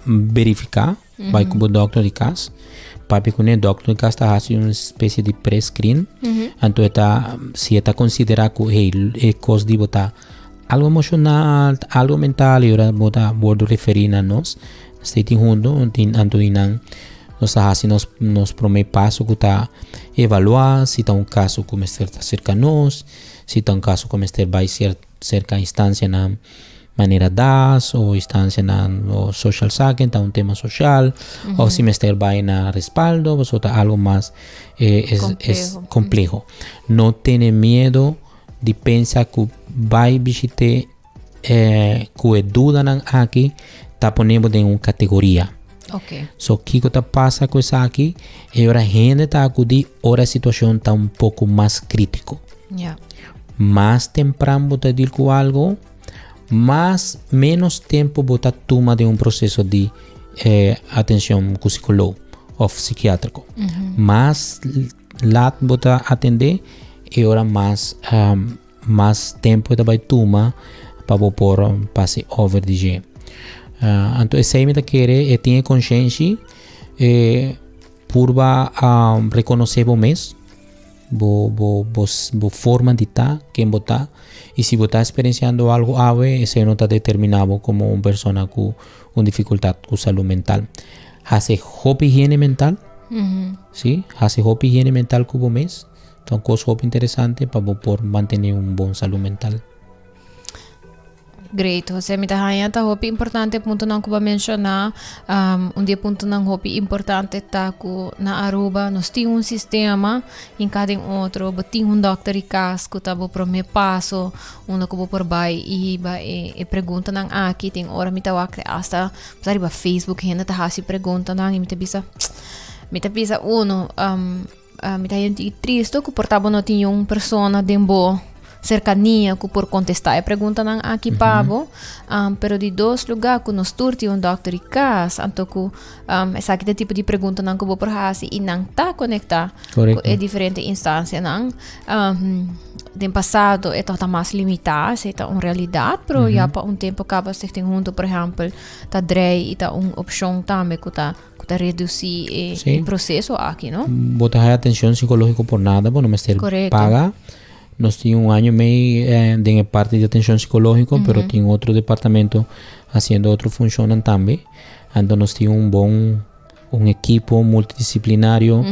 verifica, bai cu bo dokter di cas. Papia cu ne dokter di cas ta haci un especie di pre-screen. Anto e ta, si e ta considera cu hey, e cos di bo ta algo emocional, algo mental, y ora bo ta wordo referi na nos. Stichting Hunto, tin anto di nan nos ta hasi nos nos prome paso ku ta evaluá si ta un kaso ku mester ta serka nos, si ta un kaso ku mester bai serka instansianan manera das o instansianan o social zaken ta un tema sosial o si mester bai na respaldo pasobra ta algo mas es es kompleho. No tene miedo di pensa ku bai bishit'é E ku e dudanan aki ta pone bo den un kategoria. Okay. So kiko ta pasa ku esaki? E ora hende ta akudí ora e situashon ta un poko mas kritiko. Ja. Mas tempran bo ta deal ku algo, mas menos tempo bo ta tuma den un proseso di eh, atenshon ku psikologo òf psikiatriko. Mas lat bo ta atendé, e ora mas um, Mas tempu e ta bai tuma pa bo por pasa e over di dje. Uh, anto esei mi ta kere e tin e conscientie e purba um, reconoce bo mes, bo, bo, bo, bo forma di ta, ken bo ta. Y si bo ta experienciando algo awe, esei no ta determina bo como un persona cu un dificultad cu salud mental. Hace hopi higiene mental, Mm -hmm. si, hace hopi higiene mental cu bo mes. Ta un kos hopi interesante pa bo por mantené un bon salú mental. Great, José. Mi ta haña ta hopi importante e puntonan ku bo a menshoná. Um, un di e puntonan hopi importante ta ku na Aruba nos tin un sistema hinká den otro. Bo tin un dòkter di kas ku ta bo promé paso unda ku bo por bai i hiba e, e preguntanan aki. Tin ora mi ta wak asta riba Facebook hende ta hasi preguntanan i mi ta bisa, mi ta bisa uno, um, Mi ta henti tristo ku por ta bo no tin un persona den bo serkania ku por kontestá e preguntanan aki pa bo. Pero di dos lugá ku nos tur tin un dòkter di kas, anto ku esaki ta e tipo di preguntanan ku bo por hasi i nan ta konektá ku e diferente instansianan. Den pasado e tabata mas limitá, esei ta un realidat, pero ya pa un tempu kaba Stichting Hunto por ehèmpel ta drei i ta un opshon tambe ku ta ku ta redusí e e proseso aki, no? Bo ta haya atenshon psikológiko por nada, bo no mester paga. Nos tin un año y mei den e parti di atencion psicologico, pero tin otro departamento haciendo otro funcionnan tambe. Anto nos tin un bon un equipo multidisciplinario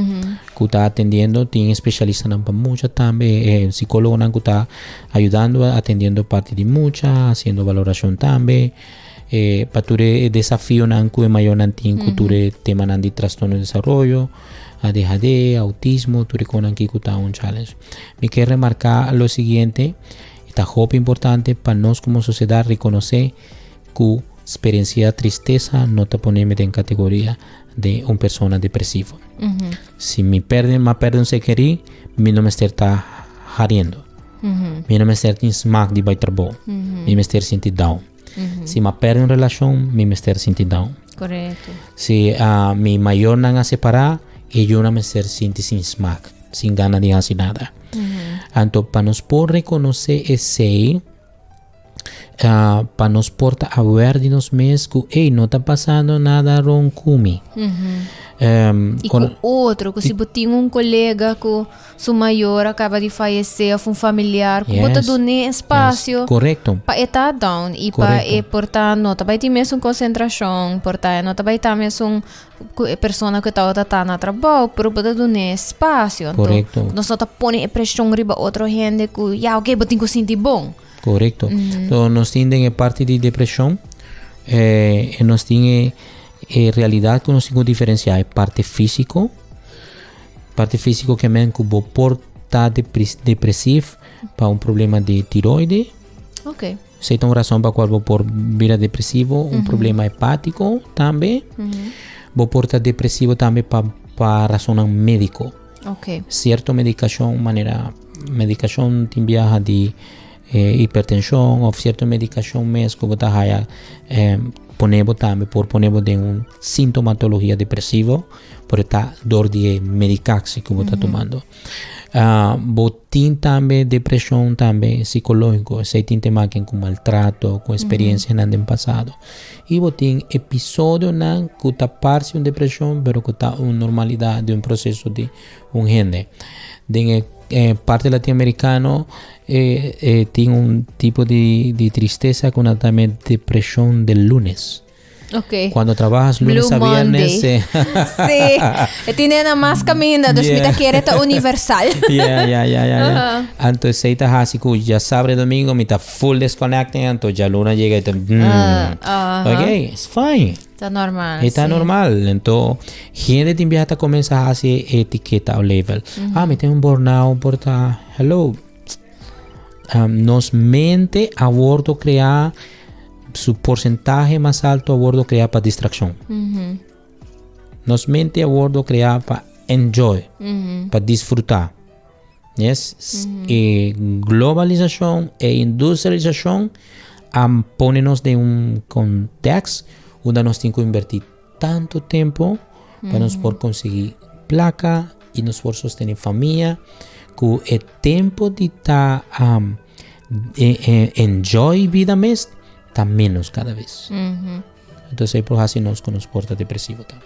cu ta atendiendo, tin especialistanan pa mucha tambe, psicologonan cu ta ayudando, atendiendo parti di mucha, haciendo valoracion tambe, pa tur e desafionan cu e mayornan tin cu tur e temanan di trastorno di desaroyo. ADHD, autismo, tur e konan ki ku ta un challenge. Mi ke remarká lo siguiente, e ta hopi importante pa nos komo sosiedat rekonosé ku sperensiá tristesa no ta pone mi den kategoria di un persona depresivo. Si mi perde, m'a perde un ser kerí, mi no mester ta hariendo. Mi no mester tin smak di bai trabou. Mi mester sinti down. Si m'a perde un relashon, mi mester sinti down. Correcto. Si uh, mi mayornan a separá, e yunan mester sinti sin smak, sin gana di hasi nada. Anto, pa nos por rekonosé esei, uh, pa nos por ta aware di nos mes ku, ey, no ta pasando nada rond ku mi. I ku otro, ku si bo tin un kolega ku su mayor a kaba di fayesé òf un familiar ku bo ta dun'é espasio pa e ta down i pa e por ta no ta bai tin mesun konsentrashon, por ta e no ta bai ta mesun ku e persona ku e tabata ta na trabou, pero bo ta dun'é espasio. Anto nos no ta pone e preshon riba otro hende ku ya oke bo tin ku sinti bon. Korekto. So nos tin den e parti di depreshon e nos tin e e realidat ku nos tin ku diferensiá e parti físiko. Parti físiko ke men ku bo por ta depresiv pa un problema di tiroide. Ok. Esei ta un rason pa kual bo por bira depresivo, un problema hepátiko tambe. Bo por ta depresivo tambe pa pa rasonnan médiko. Ok. Sierto medikashon manera medikashon tin biaha di hipertenshon òf sierto medikashon mes ku bo ta haya pone bo tambe por pone bo den un sintomatologia depresivo por e ta dor di e medikaksi ku bo ta tumando. Bo tin tambe depreshon tambe sikológiko, esei tin te maken ku maltrato, ku eksperensianan den pasado. I bo tin episodionan ku ta parse un depreshon pero ku ta un normalidat di un proseso di un hende. Den e eh, parte latinoamericano eh, eh, tin un tipo di, di tristeza con una también depresión del lunes. Ok. Cuando trabajas lunes Blue a viernes. Monday. Sí. E tiene na mas caminda, dus Yeah. mi ta kere ta universal. Yeah. Ajá. Anto sei ta hasi ku ya sabre domingo mi ta full disconnecting anto ya luna llega y ta Ah, ajá. Ok, it's fine. Ta normal. E ta sí. normal. Anto, hende tin biaha ta comensa hasi etiketa o label. Ah, mi tin un burnout por ta. Hello. Nos mente a wordo crea, su porcentahe mas alto a wordo crea pa distraccion. Nos mente a wordo crea pa enjoy, pa disfruta. Yes? E globalisacion, e industrialisacion a pone nos den un context unda nos tin cu inverti tanto tempo pa nos por consigui placa y nos por sostene famia cu e tempo di ta enjoy bida mes ta menos cada vez. Entonces ei por haci nos cu nos por ta depresivo tambe.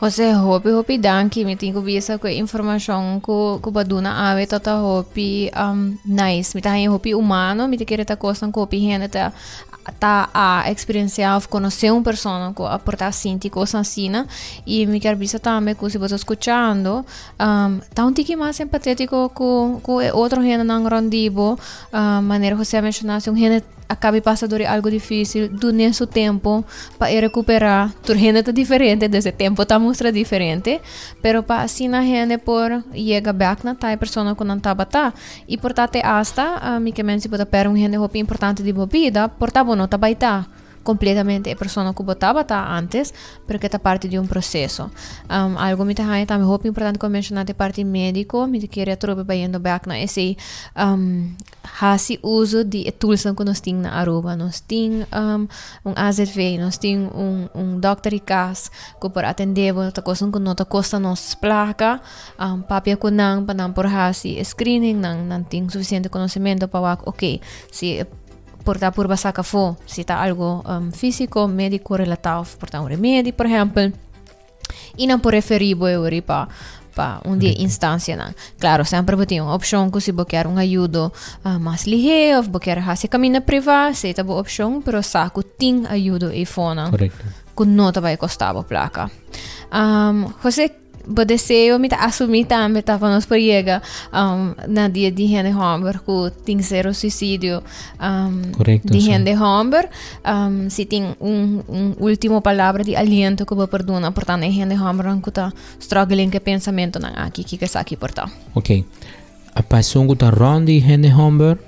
José, hopi hopi danki. Mi tin cu bisa cu e informacion cu cu bo a duna awe ta ta hopi um, nice. Mi ta haña hopi humano. Mi ta kere ta cosnan cu hopi hende ta ta a experiencia of conoce un persona cu a por ta sinti cosnan asina. Y mi kier bisa tambe cu si bo ta scuchando, um, ta un tiki mas empatetico cu cu e otro hendenan rond di bo. Um, manera José a menciona, si un hende a kabi pasa dor di algo difícil, dun'é su tempo pa e recuperá. Tur hende ta diferente, dus e tempo ta mustra diferente. Pero pa asina hende por yega bek na ta e persona ku nan tabata. I por ta te asta, mi ke men si bo ta pèrdè un hende hopi importante di bo bida, por ta bo no ta bai ta. completamente e persona cu bo tabata antes, pero cu ta parti di un proceso. Um, algo mi ta haña tambe hopi importante cu a menciona te parti medico, mi ta kere atrobe bayendo back na esey, um, hasi uso di e toolsnan cu nos tin na Aruba. Nos tin um, un AZV, nos tin un, un dokter di cas cu por atende bo, ta cosnan cu no ta costa nos placa, um, papia cu nan pa nan por hasi e screening, nan, nan tin suficiente conocimento pa wak, ok, si por ta purba saca afó, si ta algo um, físico, médico relatado, of por ta un remedi, por ejemplo. Y nan por referí bo e pa pa un di e instancianan. Claro, semper bo tin un opcion cu si bo kier un ayudo uh, mas lihé of bo kier haci camina priva, esey ta bo opcion, pero sa cu tin ayudo eifonan. Correcto. Cu no ta bay costa bo placa. Um, José, Bo deseo mi ta asumí tambe ta pa nos por yega um, na dia di hende homber ku tin zero suicidio um, Correcto, di sí. hende homber. Um, si tin un, un último palabra di aliento ku bo por duna por tanto e hende hombernan ku ta struggling ku e pensamentonan aki, kiko esaki por ta? Ok. A pasun ku ta rond di hende homber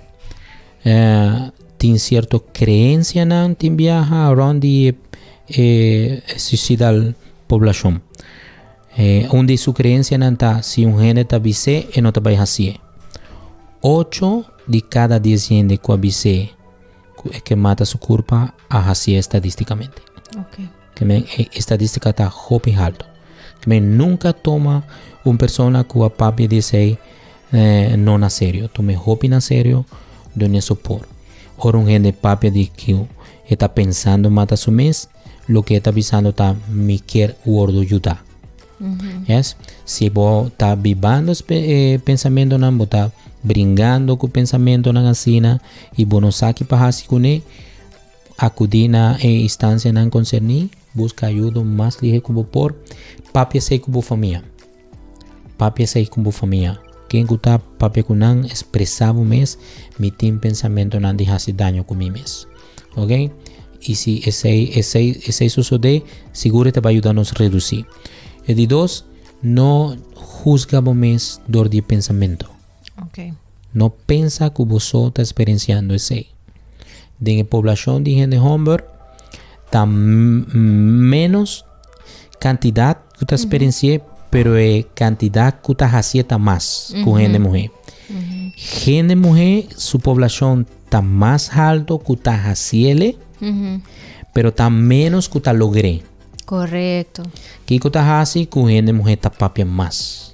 eh, tin cierto creencianan tin biaha rond di e, e suicidal poblacion. Eh, un di su creencianan ta si un hende ta bis'é e no ta bai hacié. Ocho di cada dies hende cu a bis'é cu e ke mata su curpa a hacié estadisticamente. Okay. Ke men e estadistica ta hopi halto. Ke men nunca toma un persona cu a papia di esey eh, no na serio. Tome hopi na serio, dune sopor. Ora un hende papia di cu e ta pensando mata su mes, Loke e ta bisando ta mi kier wordo yuda. Yes? Si bo ta bibando e pensamentonan, bo ta bringando ku pensamentonan asina i bo no sa ki pa hasi kuné, akudí na e instansianan konserní, buska ayudo mas lihe ku bo por, papia esei ku bo famia. Papia esei ku bo famia. Ken ku ta papia ku nan, ekspresá bo mes, Mi tin pensamentonan di hasi daño ku mi mes. Ok? I si esei, esei, esei sosodé, sigur e ta bai yuda nos redusí. E di dos, no husga bo mes dor di e pensamentu. Ok. No pensa ku bo so ta eksperensiando esei. Den e poblashon di hende hòmber ta ménos kantidat ku ta eksperensi'é, pero e kantidat ku ta hasié ta mas ku hende muhé. Hende muhé su poblashon ta mas halto ku ta hasiele, pero ta ménos ku ta logr'é. Correcto. Kiko ta hasi ku hende muhé ta papia mas?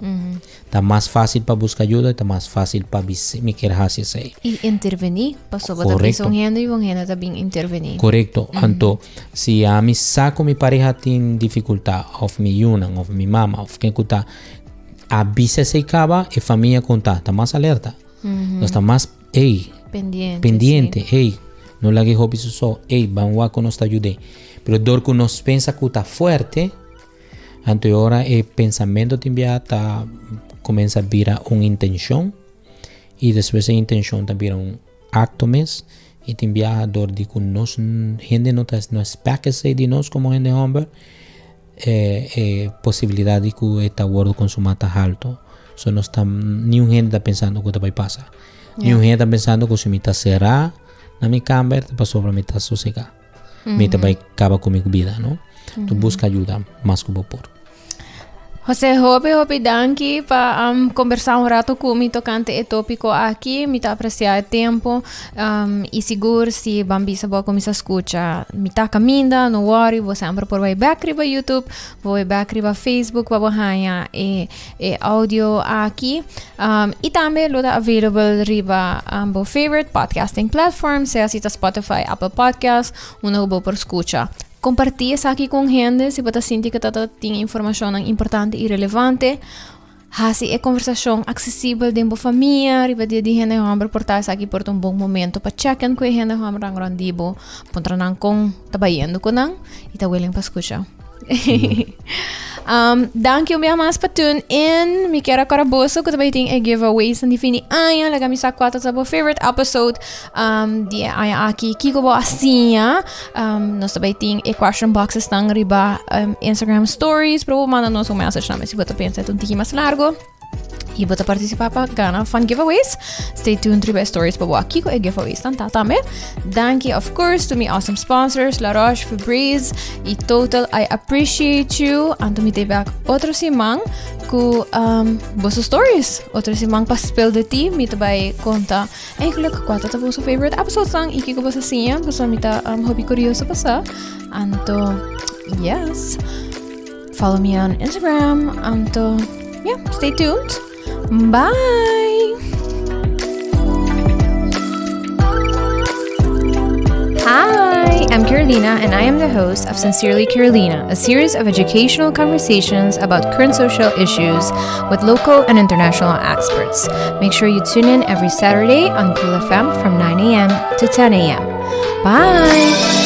Ta mas fácil pa buska ayuda i ta mas fácil pa bisa mi kier hasi esei. I intervení, pasobra ta bisa un hende i un hende ta bin intervení. Korekto. Anto, si ami sa ku mi pareha tin difikultat, òf mi yunan, òf mi mama, òf ken ku ta, a bisa esei kaba, e famia kon ta? Ta mas alerta. Nos ta mas, ey, Pendiente, pendiente, sí. ey, no laga e hopi su so, ey, ban wak ku nos ta yud'é. Pero dor ku nos pensa ku ta fuerte, anto e ora e pensamentu tin bia ta kuminsá bira un intenshon i despues e intenshon ta bira un akto mes i tin biaha dor di ku nos hende no ta no spek esei di nos komo hende hòmber e e posibilidat di ku e ta wòrdu konsumá ta haltu. So nos ta niun hende ta pensando ku ta bai pasa. Niun hende ta pensando ku si mi ta será na mi kamber ta pasobra mi ta sosegá. Mi ta bai kaba ku mi bida, no? Tu buska ayuda mas ku bo por. José, hopi, hopi danki pa um, conversa un rato cu mi tocante e topico aki. Mi ta aprecia e tempo. Um, y sigur si ban bisa bo cuminsa scucha mi ta caminda, no worry, bo sempre por bay back riba YouTube, bo bay back riba Facebook pa bo haya e, e audio aki. Um, y tambe lo ta available riba um, bo favorite podcasting platform, sea si ta Spotify, Apple Podcast, unda bo por scucha. Compartí esaki con hende si bo ta sinti que ta tin informacionnan importante y relevante. Hasi e conversacion accesibel den bo famia, riba dia di hende homber por ta esaki por ta un bon momento pa check in cu e hende hombernan rond di bo, puntra nan con ta bayendo cu nan y ta willing pa scucha. Um, danki un bia mas pa tune in. Mi kier acorda boso cu ta bay tin e giveaways di fin di aña. Laga mi sa cua ta ta bo favorite episode um, di e aña aki. Kiko bo a siña. Um, nos ta bay tin e question boxes nan riba um, Instagram stories. Pero bo manda nos un message tambe si bo ta pensa het un tiki mas largo. Y bo ta participa pa gana fun giveaways. Stay tuned riba e stories pa bo kiko e giveaways tan ta tambe. Danki of course to mi awesome sponsors La Roche, Febreze y Total. I appreciate you. Anto mi te back otro siman ku um, boso stories. Otro siman pa spill the tea. Mi te bai konta eigenlijk kua ta boso favorite episodes dan y kiko boso siña. Boso mi ta um, hopi curioso pa sa. Anto, yes. Follow me on Instagram. Anto, yeah, stay tuned. Bye. Hi, I'm Carolina, and I am the host of Sincerely Carolina, a series of educational conversations about current social issues with local and international experts. Make sure you tune in every Saturday on Cool FM from 9 a.m. to 10 a.m. Bye!